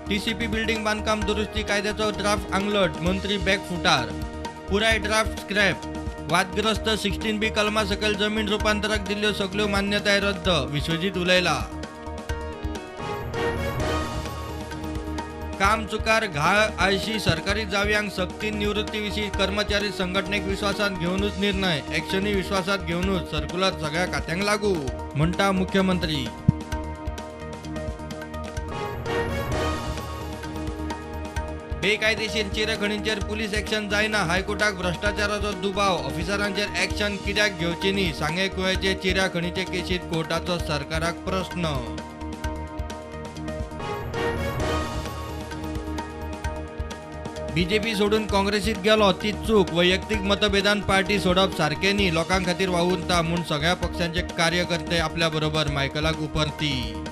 TCP building बांदकाम दुरुस्ती कायद्याचो ड्राफ्ट आंगलट, मंत्री बॅकफुटार. पुराय ड्राफ्ट स्क्रॅप. वादग्रस्त 16B कलमा सकयल जमीन रुपांतराक दिल्ल्यो सगल्यो मान्यताय रद्द, विश्वजीत उलयला. काम चुकार घाळ आळशी सरकारी जाव्यांक सक्तीन निवृत्ती विशीं कर्मचारी संघटनेक विश्वासात घेवनूच निर्णय, एक्शनूय विश्वासात घेवनूच, सर्कुलर सगळ्या खात्यांक लागू, म्हणटा मुख्यमंत्री. बेकायदेशीर चिरेखणींचेर पुलीस एक्शन जायना, हायकोर्टाक भ्रश्टाचाराचो दुबाव, ऑफिसरांचेर एक्शन कित्याक घेवची न्ही, सांगे कुयेचे चिऱ्या खणीचे केशीत कोर्टाचो सरकाराक प्रस्न. बीजेपी सोडून काँग्रेसीत गेलो ती चूक, वैयक्तीक मतभेदान पार्टी सोडप सारकें न्ही, लोकां खातीर वावुरता म्हूण सगळ्या पक्षांचे कार्यकर्ते आपल्या बरोबर, मायकलाक उपरती.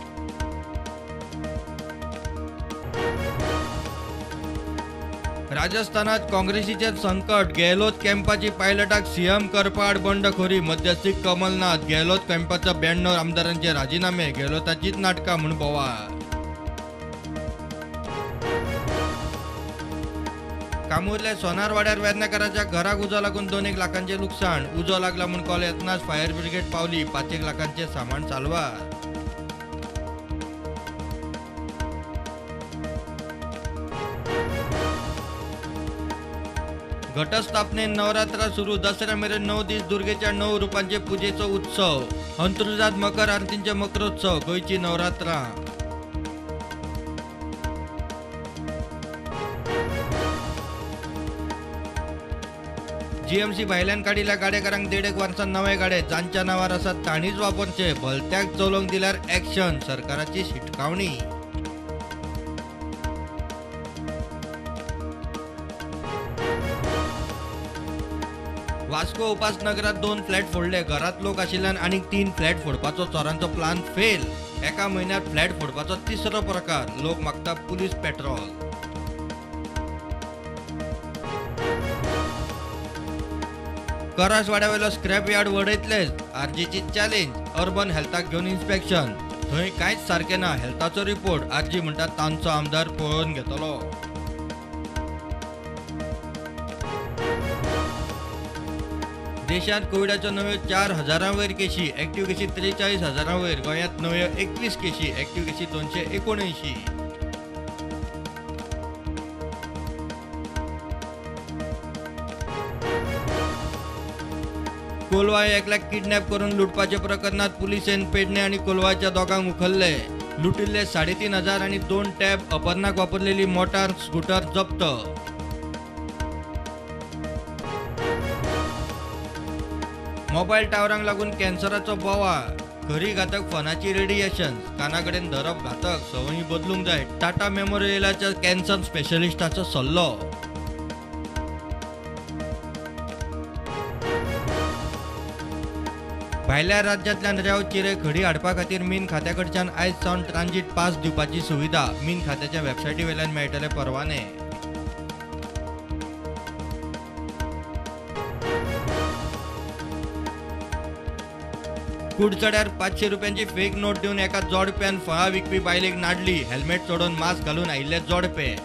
राजस्थानात काँग्रेसीचेर संकट, गेहलोत कॅम्पाची पायलटाक सीएम करपाआड बंडखोरी, मध्यस्थी कमलनाथ, गेहलोत कॅम्पाच्या 92 आमदारांचे राजीनामे, गेहलोताचीच नाटकां म्हूण बोवाळ. कामुर्ले सोनारवाड्यार वेर्णेकाराच्या घराक उजो लागून 2 लाखांचें लुकसाण, उजो लागला म्हूण कॉल येतनाच फायर ब्रिगेड पावली, 5 लाखांचें सामान साल्वार. घटस्थापनेन नवरात्रा सुरू, दसऱ्या मेरेन 9 दीस दुर्गेच्या 9 रुपांचे पुजेचो उत्सव, अंत्रुजात मकर आरतींचे मकरोत्सव, गोंयची नवरात्रा. जीएमसी भायल्यान काडिल्ल्या गाडेकारांक 1.5 वर्सां नवे गाडे, जांच्या नांवार आसात तांणीच वापरचे, भलत्याक चलोवंक दिल्यार एक्शन, सरकाराची शिटकावणी. वास्को उपासनगरात 2 फ्लॅट फोडले, घरात लोक आशिल्ल्यान आनीक 3 फ्लॅट फोडपाचो चोरांचो प्लान फेल, एका म्हयन्यात फ्लॅट फोडपाचो तिसरो प्रकार, लोक मागता पुलीस पेट्रोल. करासवाड्यावेलो स्क्रॅप यार्ड वडयतलेच, आरजीची चॅलेंज, अर्बन हेल्थाक घेवन इन्स्पेक्शन, थंय कांयच सारकें ना, हेल्थाचो रिपोर्ट, आरजी म्हणटा तांचो आमदार पळोवन घेतलो. देशांत कोविडाच्यो नव्यो 4,000 वयर केशी, एक्टिव्ह केशी 43,000 वयर, गोंयांत नव्यो 21 केशी, एक्टिव्ह केशी 279. कोलवा एकल्याक किडनॅप करून लुटपाच्या प्रकरणात पुलिसेन पेडणे आनी कोलवाच्या दोगांक उखल्ले, लुटिल्ले 3,500 आनी 2 टॅब, अपहरणाक वापरलेली मोटार स्कूटर जप्त. मोबायल टावरांक लागून कॅन्सराचो बोवाळ, खरी घातक फोनाची रेडिएशन, काना कडेन धरप घातक, संवयी बदलूंक जाय, टाटा मेमोरियलाच्या कॅन्सर स्पेशलिस्टाचो सल्लो. भायल्या राज्यांतल्यान रेंव चिरे खडी हाडपा खातीर मीन खात्या कडच्यान आयज सावन ट्रान्झीट पास दिवपाची सुविधा, मीन खात्याच्या वेबसायटी वेल्यान मेळटले परवाने. कुडचड्यार 500 रुपयांची फेक नोट दिवन एका जोडप्यान फळां विकपी बायलेक नाडली, हेल्मेट चडोवन मास्क घालून आयिल्ले जोडपे.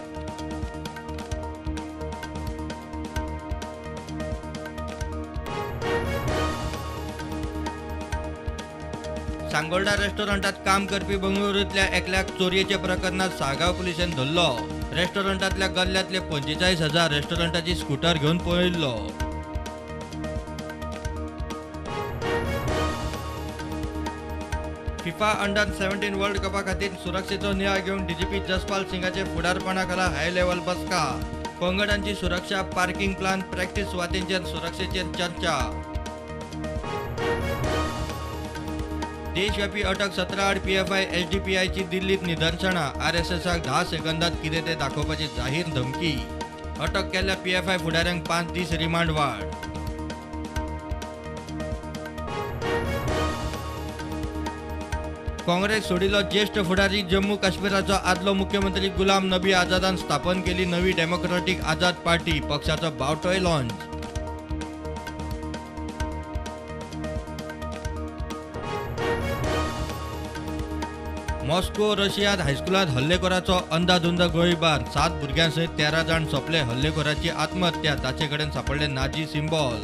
सांगोल्डा रेस्टॉरंटात काम करपी बंगळुरूंतल्या एकल्याक चोरयेच्या प्रकरणात साळगांव पुलिसेन धरलो, रेस्टॉरंटांतल्या गल्ल्यांतले 45,000 रेस्टॉरंटाची स्कूटर घेवन पळयल्लो. फिफा अंडर 17 वर्ल्ड कपा खातीर सुरक्षेचो नियाळ घेवन डीजीपी जसपाल सिंगाचे फुडारपणाखाला हाय लेव्हल बसका, पंगडांची सुरक्षा, पार्किंग प्लान, प्रॅक्टिस सुवातींचेर सुरक्षेचेर चर्चा. देशव्यापी अटक 17 आड पीएफआय एसडीपीआयची दिल्लीत निदर्शनां, आरएसएसाक 10 सेकंदात कितें तें दाखोवपाची जाहीर धमकी, अटक केल्ल्या पीएफआय फुडाऱ्यांक 5 दीस रिमांड वाड. काँग्रेस सोडिल्लो ज्येष्ठ फुडारी जम्मू काश्मीराचो आदलो मुख्यमंत्री गुलाम नबी आझादान स्थापन केली नवी डेमोक्रॅटिक आझाद पार्टी, पक्षाचो बावटोय लॉन्च. मॉस्को रशियांत हायस्कुलांत हल्लेखोराचो अंदाधुंद गोळीबार. 7 भुरग्यां सयत 13 जाण सोंपले. हल्लेखोराची आत्महत्या. ताचे कडेन सांपडले नाजी सिंबॉल.